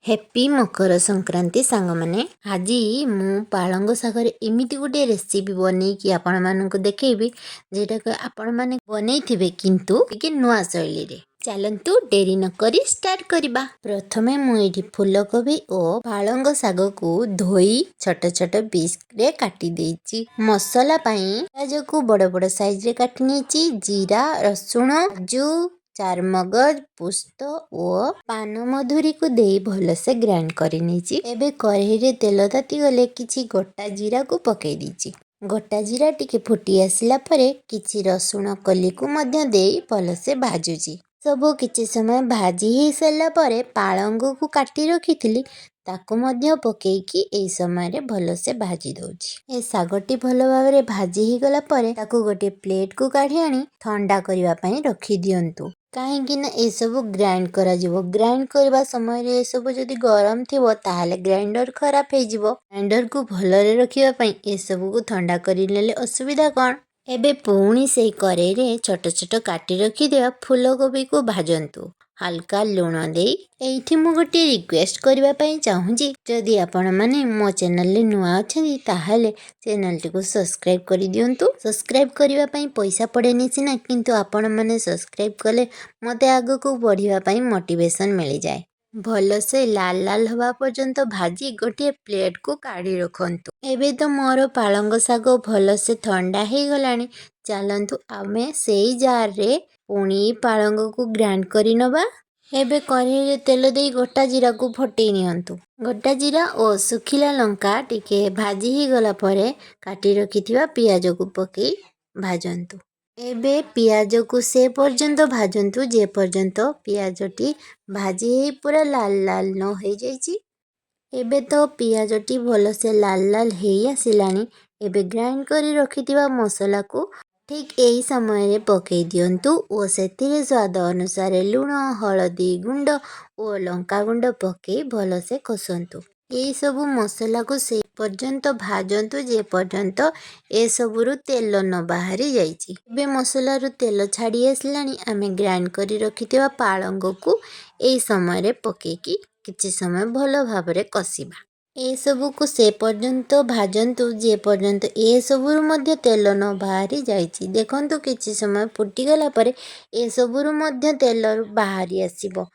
Happy Makar Sankranti ସାଙ୍ଗମାନେ। ଆଜି ମୁଁ ପାଳଙ୍ଗ ଶାଗରେ ଏମିତି ଗୋଟିଏ ରେସିପି ବନେଇକି ଆପଣମାନଙ୍କୁ ଦେଖେଇବି, ଯେଉଁଟାକି ଆପଣମାନେ ବନେଇଥିବେ, କିନ୍ତୁ ଟିକେ ନୂଆ ଶୈଳୀରେ। ଚାଲନ୍ତୁ, ଡେରି ନକରି ଷ୍ଟାର୍ଟ କରିବା। ପ୍ରଥମେ ମୁଁ ଏଇଠି ଫୁଲକୋବି ଓ ପାଳଙ୍ଗ ଶାଗକୁ ଧୋଇ ଛୋଟ ଛୋଟ ପିସ୍ରେ କାଟି ଦେଇଛି। ମସଲା ପାଇଁ ପିଆଜକୁ ବଡ଼ ବଡ଼ ସାଇଜରେ କାଟି ନେଇଛି। ଜିରା, ରସୁଣ, କାଜୁ, ଚାରମଗଜ, ପୁସ୍ତ ଓ ପାନମଧୁରୀକୁ ଦେଇ ଭଲସେ ଗ୍ରାଇଣ୍ଡ କରି ନେଇଛି। ଏବେ କରେଇରେ ତେଲ ତାତିଗଲେ କିଛି ଗୋଟା ଜିରାକୁ ପକାଇ ଦେଇଛି। ଗୋଟା ଜିରା ଟିକେ ଫୁଟି ଆସିଲା ପରେ କିଛି ରସୁଣ କଲିକୁ ମଧ୍ୟ ଦେଇ ଭଲସେ ଭାଜୁଛି। ସବୁ କିଛି ସମୟ ଭାଜି ହେଇସାରିଲା ପରେ ପାଳଙ୍ଗକୁ କାଟି ରଖିଥିଲି, ତାକୁ ମଧ୍ୟ ପକେଇକି ଏଇ ସମୟରେ ଭଲସେ ଭାଜି ଦେଉଛି। ଏ ଶାଗଟି ଭଲ ଭାବରେ ଭାଜି ହେଇଗଲା ପରେ ତାକୁ ଗୋଟିଏ ପ୍ଲେଟକୁ କାଢ଼ି ଆଣି ଥଣ୍ଡା କରିବା ପାଇଁ ରଖିଦିଅନ୍ତୁ, କାହିଁକି ନା ଏସବୁ ଗ୍ରାଇଣ୍ଡ କରାଯିବ। ଗ୍ରାଇଣ୍ଡ କରିବା ସମୟରେ ଏସବୁ ଯଦି ଗରମ ଥିବ, ତାହେଲେ ଗ୍ରାଇଣ୍ଡର ଖରାପ ହେଇଯିବ। ଗ୍ରାଇଣ୍ଡରକୁ ଭଲରେ ରଖିବା ପାଇଁ ଏସବୁକୁ ଥଣ୍ଡା କରିନେଲେ ଅସୁବିଧା କ'ଣ? ଏବେ ପୁଣି ସେଇ କରେଇରେ ଛୋଟ ଛୋଟ କାଟି ରଖିଥିବା ଫୁଲକୋବିକୁ ଭାଜନ୍ତୁ ହାଲକା ଲୁଣ ଦେଇ। ଏଇଠି ମୁଁ ଗୋଟିଏ ରିକ୍ୱେଷ୍ଟ କରିବା ପାଇଁ ଚାହୁଁଛି। ଯଦି ଆପଣମାନେ ମୋ ଚ୍ୟାନେଲରେ ନୂଆ ଅଛନ୍ତି, ତାହେଲେ ଚ୍ୟାନେଲଟିକୁ ସବସ୍କ୍ରାଇବ୍ କରିଦିଅନ୍ତୁ। ସବସ୍କ୍ରାଇବ୍ କରିବା ପାଇଁ ପଇସା ପଡ଼େନି ସିନା, କିନ୍ତୁ ଆପଣମାନେ ସବସ୍କ୍ରାଇବ୍ କଲେ ମୋତେ ଆଗକୁ ବଢ଼ିବା ପାଇଁ ମୋଟିଭେସନ୍ ମିଳିଯାଏ। ଭଲସେ ଲାଲ ଲାଲ ହେବା ପର୍ଯ୍ୟନ୍ତ ଭାଜି ଗୋଟିଏ ପ୍ଲେଟକୁ କାଢ଼ି ରଖନ୍ତୁ। ଏବେ ତ ମୋର ପାଳଙ୍ଗ ଶାଗ ଭଲସେ ଥଣ୍ଡା ହେଇଗଲାଣି। ଚାଲନ୍ତୁ, ଆମେ ସେଇ ଜାର୍ରେ ପୁଣି ପାଳଙ୍ଗକୁ ଗ୍ରାଇଣ୍ଡ କରିନେବା। ଏବେ କରେଇରେ ତେଲ ଦେଇ ଗୋଟା ଜିରାକୁ ଫଟେଇ ନିଅନ୍ତୁ। ଗୋଟା ଜିରା ଓ ଶୁଖିଲା ଲଙ୍କା ଟିକେ ଭାଜି ହେଇଗଲା ପରେ କାଟି ରଖିଥିବା ପିଆଜକୁ ପକାଇ ଭାଜନ୍ତୁ। ଏବେ ପିଆଜକୁ ସେ ପର୍ଯ୍ୟନ୍ତ ଭାଜନ୍ତୁ, ଯେ ପର୍ଯ୍ୟନ୍ତ ପିଆଜଟି ଭାଜି ହେଇ ପୁରା ଲାଲ ଲାଲ ନ ହେଇଯାଇଛି। ଏବେ ତ ପିଆଜଟି ଭଲସେ ଲାଲ ଲାଲ ହେଇ ଆସିଲାଣି। ଏବେ ଗ୍ରାଇଣ୍ଡ କରି ରଖିଥିବା ମସଲାକୁ ଠିକ୍ ଏହି ସମୟରେ ପକାଇ ଦିଅନ୍ତୁ ଓ ସେଥିରେ ସ୍ୱାଦ ଅନୁସାରେ ଲୁଣ, ହଳଦୀ ଗୁଣ୍ଡ ଓ ଲଙ୍କା ଗୁଣ୍ଡ ପକାଇ ଭଲସେ କଷନ୍ତୁ। ଏଇସବୁ ମସଲାକୁ ସେ ପର୍ଯ୍ୟନ୍ତ ଭାଜନ୍ତୁ, ଯେ ପର୍ଯ୍ୟନ୍ତ ଏସବୁରୁ ତେଲ ନ ବାହାରି ଯାଇଛି। ଏବେ ମସଲାରୁ ତେଲ ଛାଡ଼ି ଆସିଲାଣି। ଆମେ ଗ୍ରାଇଣ୍ଡ କରି ରଖିଥିବା ପାଳଙ୍ଗକୁ ଏହି ସମୟରେ ପକାଇକି କିଛି ସମୟ ଭଲ ଭାବରେ କଷିବା। ଏସବୁକୁ ସେ ପର୍ଯ୍ୟନ୍ତ ଭାଜନ୍ତୁ, ଯେ ପର୍ଯ୍ୟନ୍ତ ଏସବୁରୁ ମଧ୍ୟ ତେଲ ନ ବାହାରି ଯାଇଛି। ଦେଖନ୍ତୁ, କିଛି ସମୟ ଫୁଟିଗଲା ପରେ ଏସବୁରୁ ମଧ୍ୟ ତେଲ ବାହାରି ଆସିବ।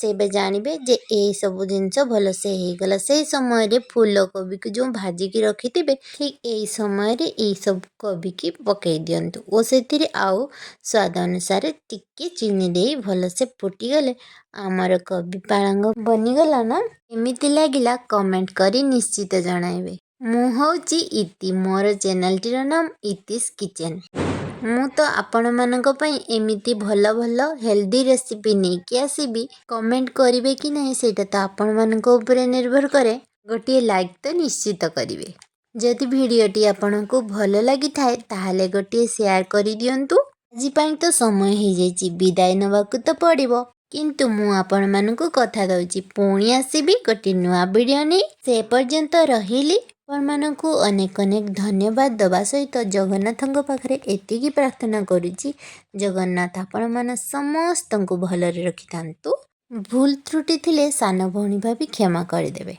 ସେବେ ଜାଣିବେ ଯେ ଏଇସବୁ ଜିନିଷ ଭଲସେ ହେଇଗଲା। ସେଇ ସମୟରେ ଫୁଲକୋବିକୁ ଯେଉଁ ଭାଜିକି ରଖିଥିବେ, ଠିକ୍ ଏଇ ସମୟରେ ଏଇସବୁ କୋବିକି ପକାଇ ଦିଅନ୍ତୁ ଓ ସେଥିରେ ଆଉ ସ୍ୱାଦ ଅନୁସାରେ ଟିକେ ଚିନି ଦେଇ ଭଲସେ ଫୁଟିଗଲେ ଆମର କୋବି ପାଳଙ୍ଗ ବନିଗଲା। ନା କେମିତି ଲାଗିଲା, କମେଣ୍ଟ କରି ନିଶ୍ଚିତ ଜଣାଇବେ। ମୁଁ ହେଉଛି ଇତି, ମୋର ଚ୍ୟାନେଲଟିର ନାମ ଇତିସ୍ କିଚେନ୍। ମୁଁ ତ ଆପଣମାନଙ୍କ ପାଇଁ ଏମିତି ଭଲ ଭଲ ହେଲ୍ଦି ରେସିପି ନେଇକି ଆସିବି। କମେଣ୍ଟ କରିବେ କି ନାହିଁ, ସେଇଟା ତ ଆପଣମାନଙ୍କ ଉପରେ ନିର୍ଭର କରେ। ଗୋଟିଏ ଲାଇକ୍ ତ ନିଶ୍ଚିତ କରିବେ। ଯଦି ଭିଡ଼ିଓଟି ଆପଣଙ୍କୁ ଭଲ ଲାଗିଥାଏ, ତାହେଲେ ଗୋଟିଏ ସେୟାର କରିଦିଅନ୍ତୁ। ଆଜି ପାଇଁ ତ ସମୟ ହେଇଯାଇଛି, ବିଦାୟ ନେବାକୁ ତ ପଡ଼ିବ। କିନ୍ତୁ ମୁଁ ଆପଣମାନଙ୍କୁ କଥା ଦେଉଛି, ପୁଣି ଆସିବି ଗୋଟିଏ ନୂଆ ଭିଡ଼ିଓ ନେଇ। ସେ ପର୍ଯ୍ୟନ୍ତ ରହିଲି। ଆପଣମାନଙ୍କୁ ଅନେକ ଅନେକ ଧନ୍ୟବାଦ ଦେବା ସହିତ ଜଗନ୍ନାଥଙ୍କ ପାଖରେ ଏତିକି ପ୍ରାର୍ଥନା କରୁଛି, ଜଗନ୍ନାଥ ଆପଣମାନ ସମସ୍ତଙ୍କୁ ଭଲରେ ରଖିଥାନ୍ତୁ। ଭୁଲ ତ୍ରୁଟି ଥିଲେ ସାନ ଭଉଣୀ ଭାବି କ୍ଷମା କରିଦେବେ।